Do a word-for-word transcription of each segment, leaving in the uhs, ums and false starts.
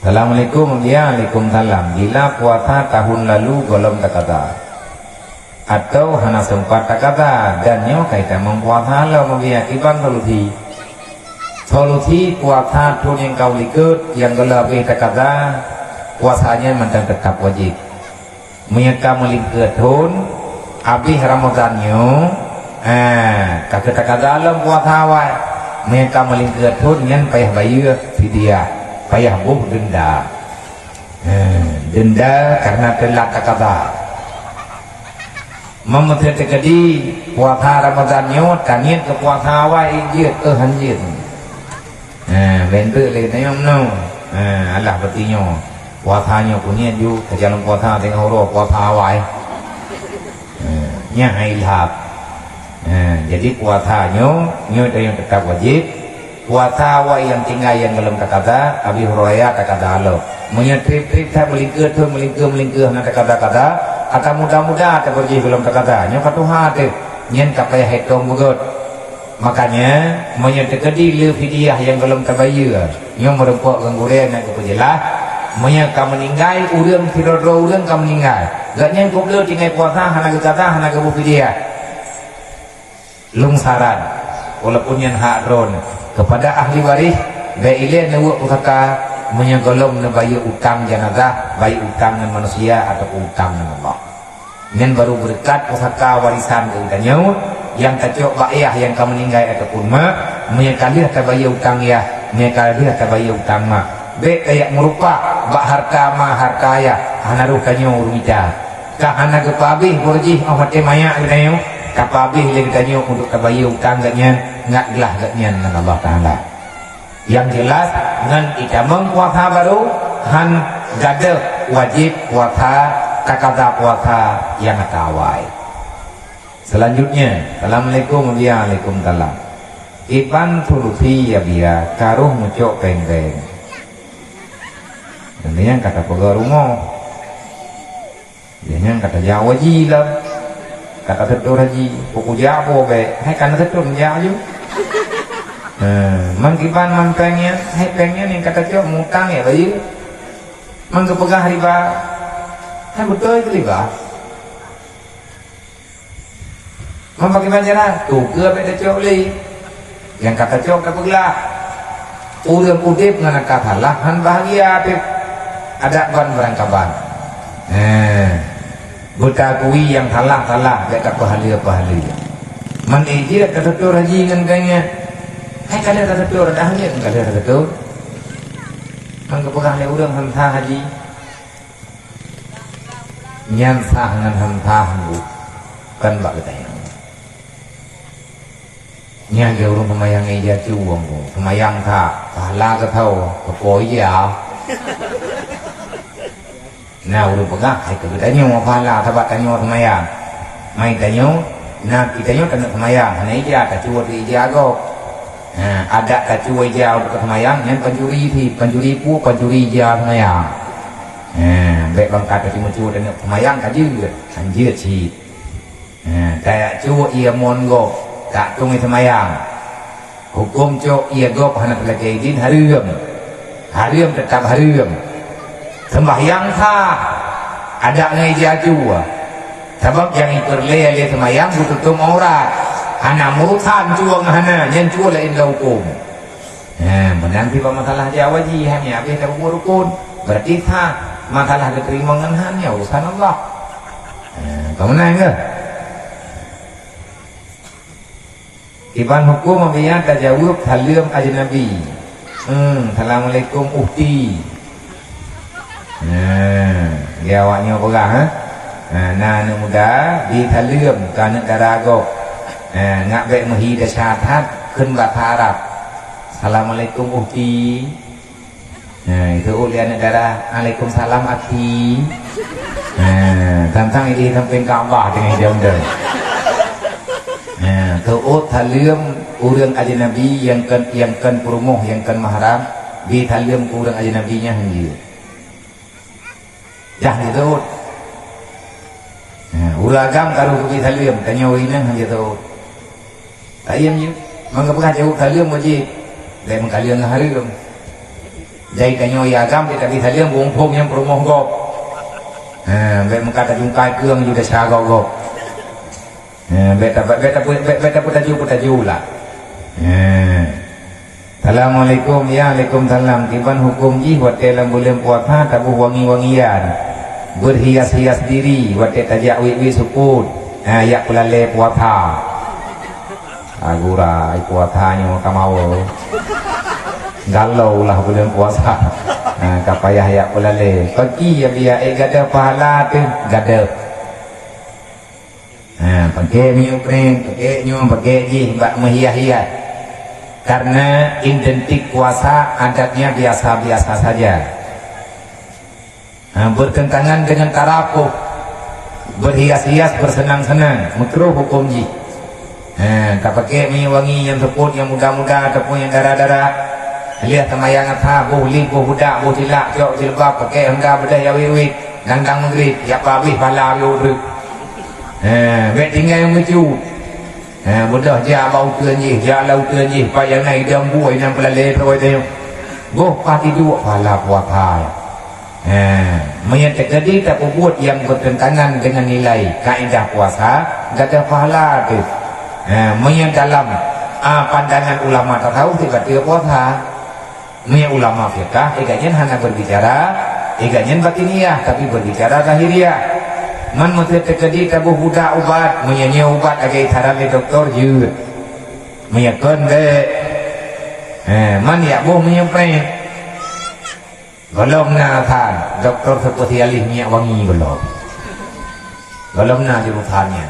Assalamualaikum, ya, waalaikumsalam. Bila puasa tahun lalu gohlom takaza? Atau hana sempat takaza dan nyoe ka itamong puasa lom, ya, kiban solusi? Solusi puasa thon nyang ka u likot nyang gohlom habéh takaza, puasa nyan mantong teutap wajéb. Meunyoe ka meulingkeue thon, abéh Ramadhan nyoe, eh, ka keu takaza lom puasa awai. Meunyoe ka meulingkeue thon, nyan payah bayeue fidyah, payah boh deunda. Eh, deunda karena teulat takaza. Meunyoe teukeudi puasa Ramadhan nyoe, taniet keu puasa awai jeuet, eh, han jeuet. Ha, bentuk lé geutanyoe meunoe. Ha, alah, berarti nyoe puasa nyoe peuniet ju, keujeuet lom puasa teungoh uroe puasa awai. Ha, nyan hai ilhab. Ha, jadi puasa nyoe, nyoe tanyoe teutap wajéb. Puasa awai nyang tinggai nyang gohlom takaza, Abi Hurairah takaza lom. Meunyoe treb-treb that meulingkeue thon, meulingkeue, meulingkeue hana takaza-kaza, ata muda-muda tabeurjih gohlom takaza. Nyoe ka tuha teuh, nyan ka payah itong beugöt. Makanya, meunyoe teukeudi le fidyah nyang gohlom tabayeue, nyoe meurumpok ngon gurée nyang geupeujeulaih, meunyoe ka meuninggai ureuëng, sidroe-droe ureuëng ka meuninggai, gobnyan keuh le tinggai puasa hana geukaza, hana geuboh fidyah. Lôn saran, walaupun nyan hak droeneuh, keupada ahli waréh, bék ilée neuweuek pusaka meunyoe gohlom neubayeue utang janazah, baik utang ngon manusia ataupun utang ngon Allah. Nyan barô beureukat pusaka warisan keu geutanyoe nyang tacok bak yah nyang ka meuninggai ataupun mak, meunyoe ka lheueh tabayeue utang yah, meunyoe ka lheueh tabayeue utang mak. Bék tajak meurupak bak hareuta ma hareuta yah, hana roh tanyoe ureuëng mita. Ka hana geupeuabéh beurjih óh watée manyak geutanyoe, tapeuabéh lé geutanyoe untuk tabayeue utang gobnyan, ngat glah gobnyan ngon Allah Taala. Nyang jeulaih, ngon itamong puasa barô, han gadôh wajéb puasa, takaza puasa nyang ata awai. Selanjutnya, assalamualaikum, waalaikumsalam. Iban solusi ya biya karoh mucok péng-péng. Dan nyang kata peugah rumoh. Nyan ka tajak haji lom. Ka taseutôt haji, pokok jak po bék, hai ka na seutôt jak aju. Heh, man kiban man péng nyan, hai péng nyan nyang ka tacok mutang ya bayeue. Man geupeugah riba, hai beutôi keu riba. Man pakriban cara, tukeue bék tacok lé. Nyang ka tacok tapeuglah. Ureuëng udeb ngon ata salah han bahagia pih. Adak ban barangkaban. Heh. Beutakui nyang salah-salah bék tapeuhaleue-peuhaleue. Man ijeuet taseutôt haji ngon gobnyan. Hai ka lheueh taseutôt, dah lheueh ka lheueh taseutôt. Man geupeugah lé ureuëng han sah haji. Nyan sah ngon han sah, Bu. Kan bak geutanyoe. Nyan lé ureuëng seumayang ija cuwong, Bu. Seumayang that, pahala geutho, keupo ija. Na ureuëng peugah, hai keu geutanyoe pahala sabab tanyoe seumayang. Mai tanyoe, na geutanyoe taneuk seumayang, hana ija, tacuwot ija gob. Ha, adak tacuwot ija untuk seumayang, nyan pancuri cit, pancuri peue, pancuri ija seumayang. Ha, bék bangka tatimeucue taneuk seumayang ka jeuet, han jeuet cit. Ha, tajak cok ie mon gob, tak tueng ie seumayang. Huköm cok ie gob hana teulakée idin hareuem. Hareuem teutab hareuem. Seumbahyang sah, adak ngon ija cuwong. Sabab nyang ipeureulée lé seumayang beututông aurat. Hana meurusan cuwong hana, nyan cuwong laén lam huköm. Ha, meunan pih bak masalah jak haji, hana habéh tapeubuet rukon. Berarti sah, masalah geuteurimong ngon han nyan urusan Allah. Ha, ka meunan keuh? Kiban huköm apabila tajaweueb saleuem ajnabi. Hmm, assalamualaikum ukhti. Nah, di awak nyoe peugah, ha? Nah, na aneuk muda, bi saleuem keu aneuk dara gob. Nah, ngat bék meuhi desya that, kheun basa Arab. Assalamualaikum ukhti. Nah, itu ulih aneuk dara, "Alaikumsalam akhi." Nah, tantang idéh sampéng Ka'bah deungon idéh undang. Nah, teuôt saleuem ureuëng ajnabi nyang kon, nyang kon peurumoh, nyang kon mahram, bi saleuem keu ureuëng ajnabi nyan hanjeuet. Dah jiteuôt. Ha, ureuëng agam ka rôh geubi saleuem, tanyoe ureuëng inong han jiteuôt. Taiem jih, mangga peugah jaweueb saleuem wajéb. Bék meukaleueng ngon hareuem. Jadi tanyoe ya agam, dia tak bisa dia, bungkong yang perumoh gop. Ha, bèk meuka tajungkai keueng juga syagau gop. Ha, bèk ta-, bèk, bèk ta-, bèk, bèk tapeutajô-peutajô lah. Ha. Assalamualaikum. Ya, alaikumsalam. Kiban huköm jih watèe lam buleuen puasa taboh wangi-wangian, berhias-hias diri watèe tajak wit-wit seupôt, ha, jak peulalè puasa. Agura, ai puasa nyoe ka mawe. Galaulah buleuen puasa. Ha, ka payah jak peulalè. Paki ya biya, eh, gadôh pahala teuh, gadôh. Ha, pakèk minyeuk preng, pakèk nyoe, pakèk jih bak meuhias-hias. Karena identik puasa adatnya biasa-biasa saja. Ha, bertentangan dengan taraffuh, berhias-hias, bersenang-senang, makruh huköm jih. Ha, tapakèk minyeuk wangi nyang seupôt, nyang muda-muda ataupun nyang dara-dara. Lheuh seumayang asar, boh lip, boh budak, boh cilak, cok jilbab, pakèk honda beudôh ya wit-wit, dang-dang meugrib, ya pabéh pahala lôn reuek. Ha, bèk tinggai meucut. Ha, beudôh jak bak uteuen jih, jak lam uteuen jih, pat nyang na idong buôi nyang peulalè droe teuh. Boh pat iduek pahala puasa. Ha, meunyoe teukeudi tapeubuet nyang bertentangan dengan nilai kaedah puasa, gadôh pahala teuh. Ha, meunyoe dalam, a, pandangan ulama tasawuf, sibateue puasa. Meunyoe ulama fiqah, ié gobnyan hana berbicara, ié gobnyan batiniah, tapi berbicara zahiriah. Man meusé teukeudi taboh budak ubat, meunyoe nyoe ubat lagèe isarat lé doktor, jeuet. Meunyoe kon bèk. Eh, man jak boh meunyoe preh. Gohlom na that, doktor spesialis minyeuk wangi gohlom. Gohlom na jurusan nyan.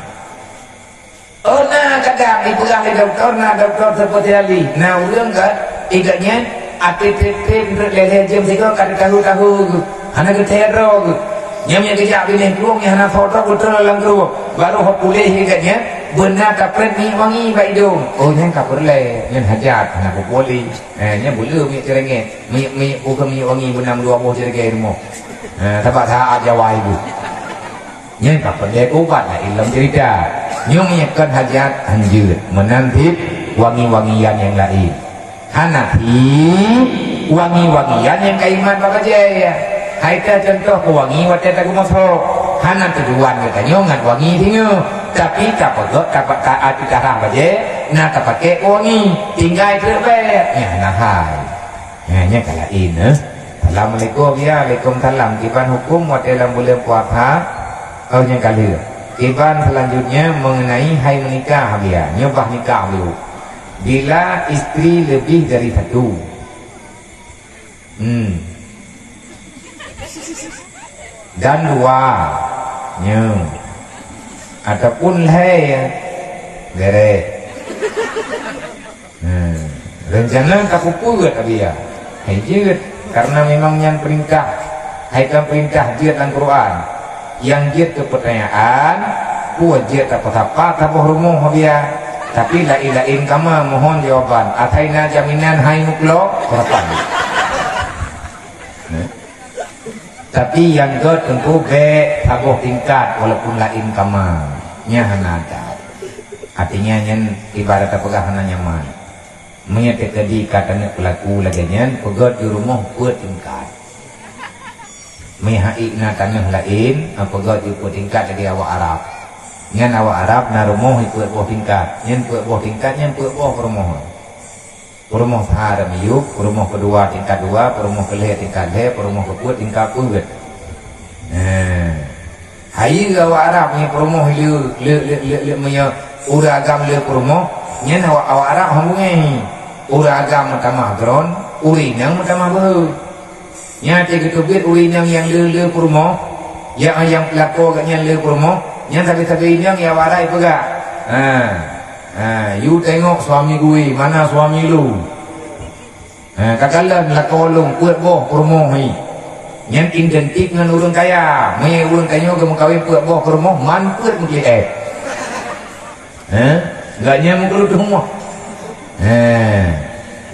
Oh, na kadang ipeugah lé doktor, na doktor spesialis. Na ureueng kan, ié gobnyan até trép-trép rhot lhèe-lhèe jeuem sigoe ka teutahu-tahu geuh. Hana geuthèe droe geuh. Nyan meunyoe geujak binéh krueng nyang hana soe droe beutôi lam krueng. Barô ho puléh ié gobnyan, beuna tapreh minyeuk wangi bak idông. Oh, nyan ka peureulèe, nyan hajat, hana peue-peue lé. Eh, nyan beu le minyeuk ceureuengét. Minyeuk, minyeuk, bukon minyeuk wangi beuna meudua boh ceureuengét rumoh. Eh, sabab saát Jawa ibu. Nyan ka peureulèe ubat laén lom ceurita. Nyoe meunyoe kon hajat, hanjeuet. Meunan cit wangi-wangian nyang laén. Hana cit wangi-wangian nyang ka imat bak bajèe. Hai teuh cuntoh peuwangi watèe tageumosok. Hana tujuan geutanyoe ngat wangi singoh. Tapi tapeugöt, tape-, ta-, ati tarah bajèe, na tapakèk peuwangi. Tinggai treuk bèk. Nyan hana hai. Nyan, nyan ka laén, eh. Assalamualaikum. Ya, waalaikumsalam. Kiban huköm watèe lam buleuen puasa? Oh, nyan ka lheueh. Kiban selanjutnya mengenai hai menikah, biya. Nyoe bah nikah dulu. Bila istri lebih dari satu. Hmm. Dan dua. Nyoe. Ataupun lhèe, ya. Bèrèh. Hmm. Rencana ka peue-peue, Abiya? Hai jeuet, karena memang nyan peurintah. Hai kan peurintah jeuet lam Quran. Nyang jeuet keu peutanyaan, peue jeuet tapeusapa saboh rumoh, Abiya. Tapi laén-laén kama mohon jawaban. Asai na jaminan hai muklo, peurapan. Nah. Tapi nyang göt teungku bèk saboh tingkat walaupun laén kama. Nyan hana adab. Artinya nyan ibarat tapeugah hana nyaman. Meunyoe teukeudi ka taneuk peulaku lagèe nyan, peugöt di rumoh peuet tingkat. Meunyoe hai na tanoh laén, peugöt di peuet tingkat lagèe awak Arab. Nyan awak Arab na rumoh peuet boh tingkat. Nyan peuet boh tingkat, nyan peuet boh peurumoh. Peurumoh sa miyueb, peurumoh keudua tingkat dua, peurumoh keulhèe tingkat lhèe, peurumoh keupeuet tingkat peuet. Nah, hai awak Arab nyan peurumoh le, le, le, le, le, meunyoe ureueng agam le peurumoh, nyan awak, awak Arab hana beungèh. Ureueng agam meutamah droen, ureueng inong meutamah beuhe. Nyan teuh geuteubiet ureueng inong nyang le-le peurumoh, nyang, nyang peulakoe gobnyan le peurumoh, nyan sabe-sabe inong nyang warai peugah, "Ha, ha, you tengok suami gue, mana suami lu?" Ha, ka kalon lakoe lôn peuet boh peurumoh nyan. Nyan identik ngon ureueng kaya. Meunyoe ureueng tanyoe geumeukawen peuet boh peurumoh, man peuet meukeuleh. Heh? Gobnyan meukeuleuh teuma. Heh.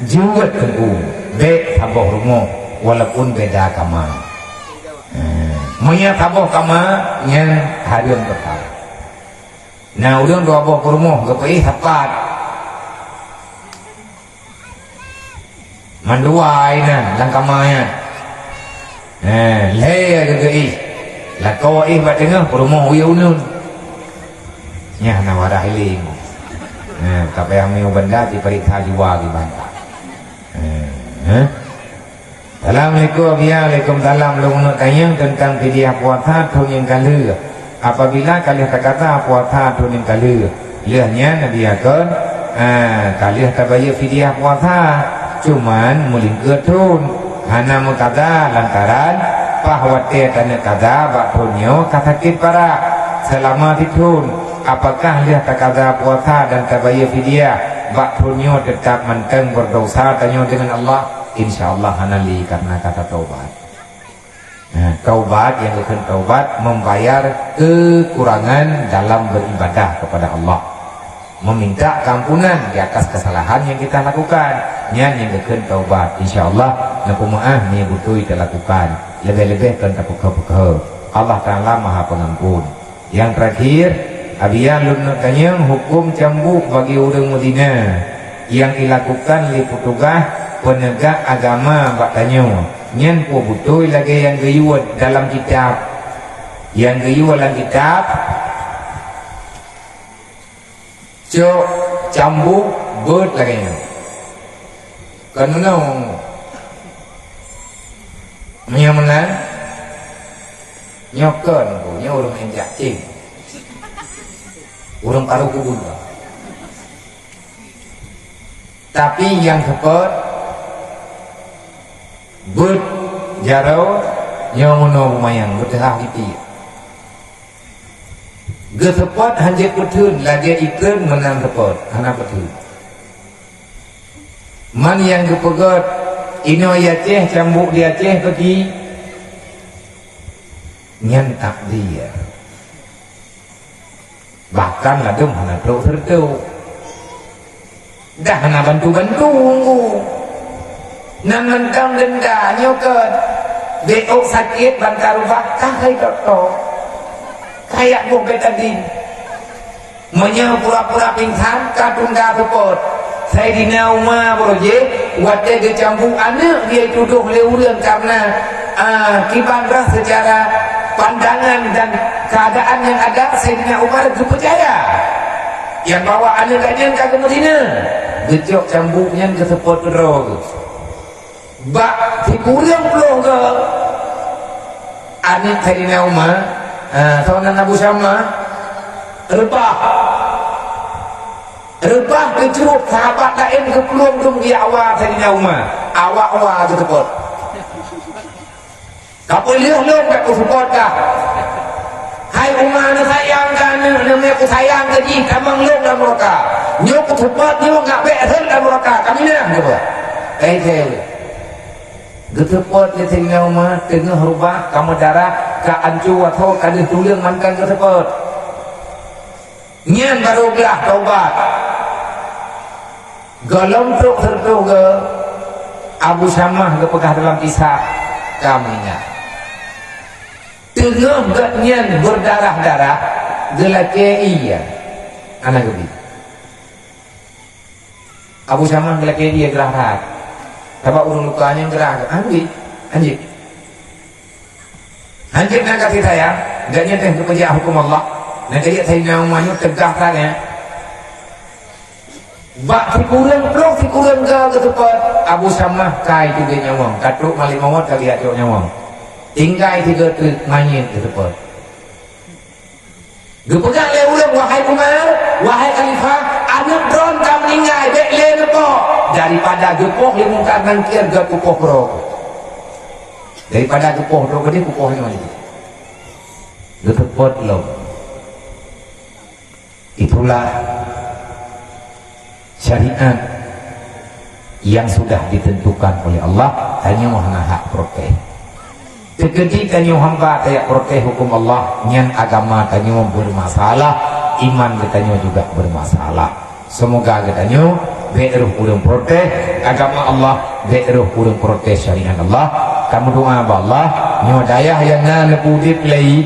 Jeuet teungku, bèk saboh rumoh walaupun beda kama. Heh. Meunyoe saboh kama, nyan hareuem teutab. Nah, ureueng dua boh peurumoh geupeuéh sapat. Mandua inan lam kama nyan. Eh, lhèe geugeuéh. Lakoe éh bak teungoh, peurumoh wie uneun. Nyan na wadah hiléng. Eh, ka payah miyueb banda, jipareksa jiwa geuh banda. Eh, eh. Assalamualaikum, ya, waalaikumsalam. Lôn neuk tanyong teuntang fidyah puasa thôn nyang ka lheueh. Apabila ka lheueh takaza puasa thôn nyang ka lheueh, lheueh nyan Nabi yakon, ah, ka lheueh tabayeue fidyah puasa. Cuman meulingkeue thôn, hana meukaza lantaran paih watèe taneuk kaza bak thôn nyoe ka sakét parak. Seulama sithôn, apakah lheueh takaza puasa dan tabayeue fidyah bak thôn nyoe teutap mantong beurdosa tanyoe deungon Allah? Insya Allah hana lé, karena ka tatobat. Nah, taubat nyang geukheun taubat membayar kekurangan dalam beribadah kepada Allah. Meminta keampunan di atas kesalahan yang kita lakukan. Nyan nyang geukheun taubat. Insya Allah, neupeumeu'ah meunyo beutôi talakukan. Leubeh-leubeh kon tapeukheue-peukheue. Allah Taala Maha Pengampun. Nyang terakhir, abian lôn neuk tanyong hukôm cambuk bagi ureueng meuzina nyang ilakukan lé petugas peunegak agama bak tanyoe. Nyan peue beutôi lagèe nyang geuyue dalam kitab? Nyang geuyue lam kitab, cok cambuk beuet lagèe nyoe. Kon meunoe. Meunyoe meunan, nyoe kon, nyoe ureueng injak cing. Ureueng paruh kubur. Tapi nyang seupôt beuet jaroe nyoe meunoe bumayang, beuteuhah giti. Geuseupôt hanjeuet peutheun lagèe ikheun meunan seupôt, hana peutheun. Man nyang geupeugöt inoe di Aceh, cambuk di Aceh peuti, nyan takdir. Bahkan ladôm hana trok seureutoh. Dah hana bantu-bantu unggu. Nan mantong denda nyoe keu beuôt sakét ban ka rubah ka hai dokto. Kayak boh betadin. Meunyoe pura-pura pingsan ka tunda seupôt. Saidina Umar beurujéh watèe geucambuk aneuk dia tudoh lé ureueng karena, ah, kiban rah secara pandangan dan keadaan yang ada, Saidina Umar geupeucaya. Nyang bawa aneuk geuh nyan ka geumeuzina, geucok cambuk nyan geuseupôt keudroe geuh. Bak sikureueng ploh geuh aneuk Saidina Umar, ah, soe nan Abu Syamah, reubah. Reubah geucrôk sahabat laén geuplueng dum di awa Saidina Umar. Awak wa geuseupôt. Ka peulheueh lôn bèk kuseupôt kah. Hai Umar, neusayang keu aneuk, neumè kusayang keu jih, tamong lôn lam nuraka. Nyoe kuseupôt nyoe, ngat bèk rhot lam nuraka, kaminah, geupeugah. Eh, cewek. Geuseupôt lé Saidina Umar, teungoh rubah, ka meudarah, ka ancô asoe, ka deuh tuleueng mantong geuseupôt. Nyan barô glah taubat. Gohlom trok seureutoh geuh, Abu Syamah geupeugah dalam kisah, ka meuninggai. Teungoh gobnyan beudarah-darah, geulakèe ié hana geubi. Abu Syamah geulakèe ié grah that. Sabab ureueng luka nyan grah, anjeuet, anjeuet. Hanjeuet na kasih sayang, gobnyan teuh geupeujak huköm Allah. Na keuh Saidina Umar nyoe teugah sangat. Bak sikureueng ploh sikureueng geuh geuseupôt, Abu Syamah kai teubiet nyawöng, ka trok malaikat maut ka geujak cok nyawöng. Tinggai sigoe teuk manyét geuseupôt. Geupeugah lé ureueng, "Wahai Umar, wahai khalifah, aneuk droen ka meuninggai, bèk lé neupoh." Daripada geupoh lé Mungkar Nangkir, geupoh droe. Daripada geupoh droe keudéh, geupoh nyoe lé. Geuseupôt lom. Itulah syariat yang sudah ditentukan oleh Allah, tanyoe hana hak protes. Teukeudi tanyoe hamba tajak protes huköm Allah, nyan agama tanyoe bermasalah, iman geutanyoe juga bermasalah. Semoga geutanyoe bèk rôh ureueng protes agama Allah, bèk rôh ureueng protes syariat Allah. Tameudoa bak Allah, nyoe dayah nyang na neupeuudép lé,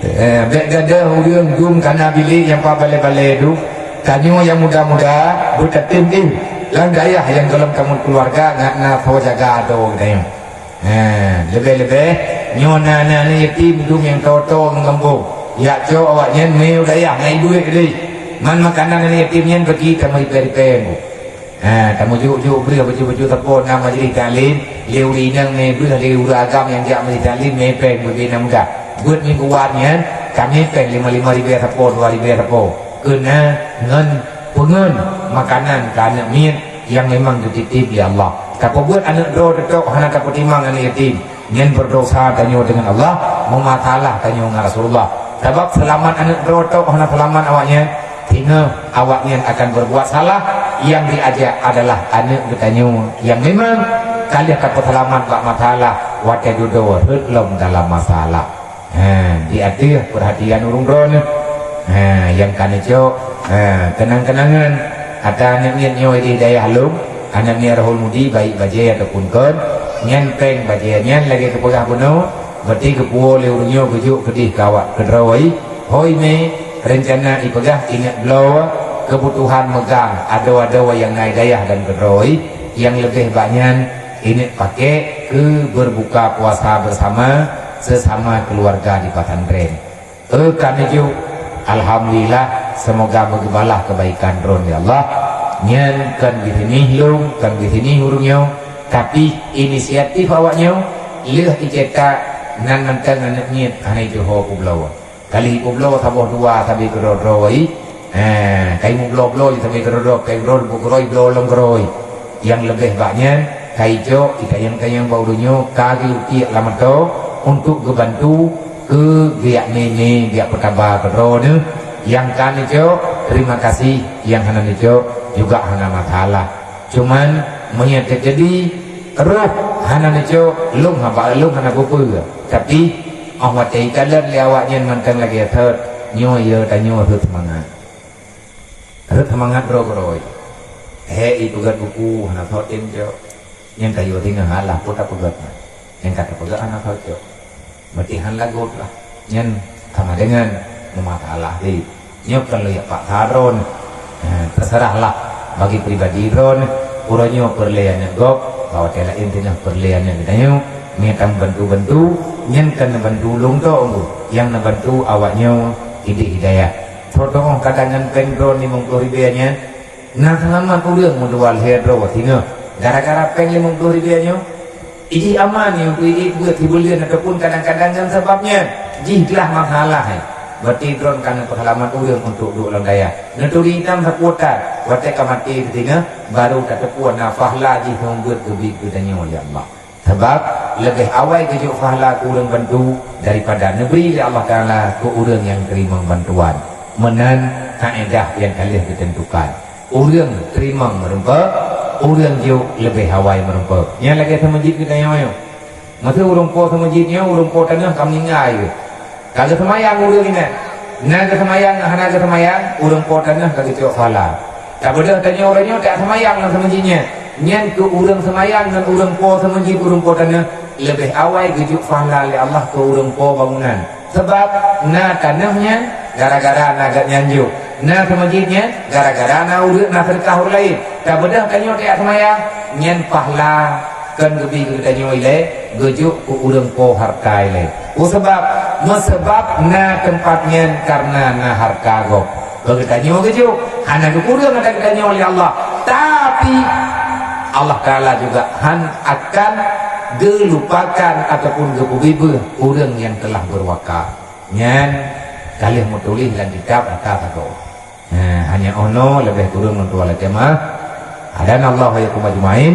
eh, bèk gadôh ureueng gum kana bilék nyang pabalée-balée duek. Tanyoe nyang muda-muda beutatem deh. Lam dayah nyang gohlom tamong keuluwarga ngat na po jaga adoe geutanyoe. Ha, leubeh-leubeh nyoe na, na aneuk yatim dum nyang toe-toe ngon gampông. Jak cok awaknyan mé u dayah ngon ié buet deh. Man makanan aneuk yatim nyan bagi tameureupèe-reupèe ngon. Ha, tamujuk-juk breueh baju-baju sapo na majlis taklim, lé ureueng inong mé breueh, lé ureueng agam nyang jak majlis taklim mé pèng bubena mudah. Buet mingguan nyan, ka mé pèng lima-lima ribèe sapo, dua ribèe sapo. Keu na ngon peungon makanan keu aneuk miet nyang memang geutitip lé Allah. Tapeubuet aneuk droe teutok hana tapeutimang aneuk yatim, nyan beurdosa tanyoe deungon Allah, meumasalah tanyoe ngon Rasulullah. Sabab seulamat aneuk droe teutok hana seulamat awaknyan, singoh awaknyan akan beurbuat salah, nyang jiajak adalah aneuk geutanyoe nyang memang ka lheueh tapeuseulamat bak masalah watèe dudoe rhot lom dalam masalah. Ha, di ateueh peurhatian ureueng droeneuh. Ha, nyang ka neucok, ha, keunang-keunangan ata aneuk miet nyoe di dayah lôn, aneuk miet Rohul Mudi, baik bajèe ataupun kon, nyan pèng bajèe nyan lagèe geupeugah bunoe, berarti geupuwoe lé ureueng nyoe geujok keudeh keu awak keudroe. Hôi mé, reuncana ipeugah ingat bloe keubutuhan meugang adoe-adoe nyang na i dayah dan keudroe, nyang leubeh bak nyan ingat pakèk keu beurbuka puasa beusama seusama keuluwarga di pesantren. Éh, ka neujok, alhamdulillah, seumoga meugeubalah keubaikan droe lé Allah. Nyan kon geusinih lôn, kon geusinih ureueng nyoe, tapi inisiatif awaknyoe lheueh icetak nan mantong aneuk miet hana ituho peubloe. Ka lheueh peubloe saboh dua sabe keudroe-droe, eh, ka imeubloe-bloe sabe keudroe-droe, ka imeubloe bloe lom keudroe. Nyang leubeh bak nyan, ka icok, itanyong-tanyong bak ureueng nyoe, ka geuyue tiek lam atô untuk geubantu keu biak mé-mé, biak peutaba keudroe neuh. Nyang ka neucok, terima kasih, nyang hana neucok juga hana masalah. Cuman, meunyoe teujadi roh hana neucok, lôn haba lôn hana peue-peue. Tapi, óh watèe ikalon lé awaknyan mantong lagèe thot, nyoe yö tanyoe rhot seumangat. Rhot seumangat droe-droe. Hé ipeugöt buku hana thot tem cok. Nyang ka yö singoh alah peue tapeugöt nyan. Nyang ka tapeugöt hana thot cok. Berarti han lagot lah. Nyan sama dengan meumasalah deh. Nyoe kon lôn jak paksa droeneuh. Ha, terserahlah bagi pribadi droeneuh. Uroe nyoe peureulèe aneuk gob, bak watèe laén teungoh peureulèe aneuk geutanyoe. Mita bantu-bantu, nyan kon neubantu lôn tok, nyang neubantu awaknyoe idéh hidayah. Soe teungoh kadang ngon péng droeneuh limong ploh ribèe nyan, na seulamat ureueng meudua lhèe droe singoh gara-gara péng limong ploh ribèe nyoe. Ijih aman nyoe keu ié beuet sibuleuen ataupun kadang-kadang ngon sabab nyan jih glah masalah nyan. Berarti droeneuh ka neupeuseulamat ureueng untuk duek lam dayah. Neuturi itam sapeue that, watèe ka maté teutinggai, baru tateupeue na pahala jih nyang beuet geubi geutanyoe lé Allah. Sabab leubeh awai geujok pahala keu ureueng bantu daripada neubri lé Allah Taala keu ureueng nyang teurimong bantuan. Meunan kaedah nyang ka lheueh geuteuntukan. Ureueng teurimong meurumpok, ureueng jok leubeh awai meurumpok. Nyan lagèe seumeujid geutanyoe nyoe. Meuseu ureueng po seumeujid nyoe, ureueng po tanoh ka meuninggai geuh. Ka geuseumayang ureueng inong. Na geuseumayang, hana geuseumayang, ureueng po tanoh ka geucok pahala. Tabeudôh tanyoe uroe nyoe tak seumayang lam seumeujid nyan. Nyan keu ureueng seumayang ngon ureueng po seumeujid, ureueng po tanoh leubeh awai geujok pahala lé Allah keu ureueng po bangunan. Sabab na tanoh nyan gara-gara na gobnyan jok. Na seumeujid nyan gara-gara na ureueng na seudeukah ureueng laén. Tabeudôh tanyoe tak seumayang, nyan pahala kon geubi keu geutanyoe ilèe, geujok keu ureueng po hareuta ilèe. Peue sabab? Meusabab na teumpat nyan kareuna na hareuta gob. Keu geutanyoe geujok, hana geukureueng ata geutanyoe lé Allah. Tapi, Allah Taala juga han akan geulupakan ataupun geupeubeubaih ureueng nyang teulah beuwakaf. Nyan ka lheueh meutuléh lam kitab ata sagoe. Nah, hanya 'oh noe leubeh kureueng lôn tuan lam jamaah. Hadanallahu wa iyyakum ajmain.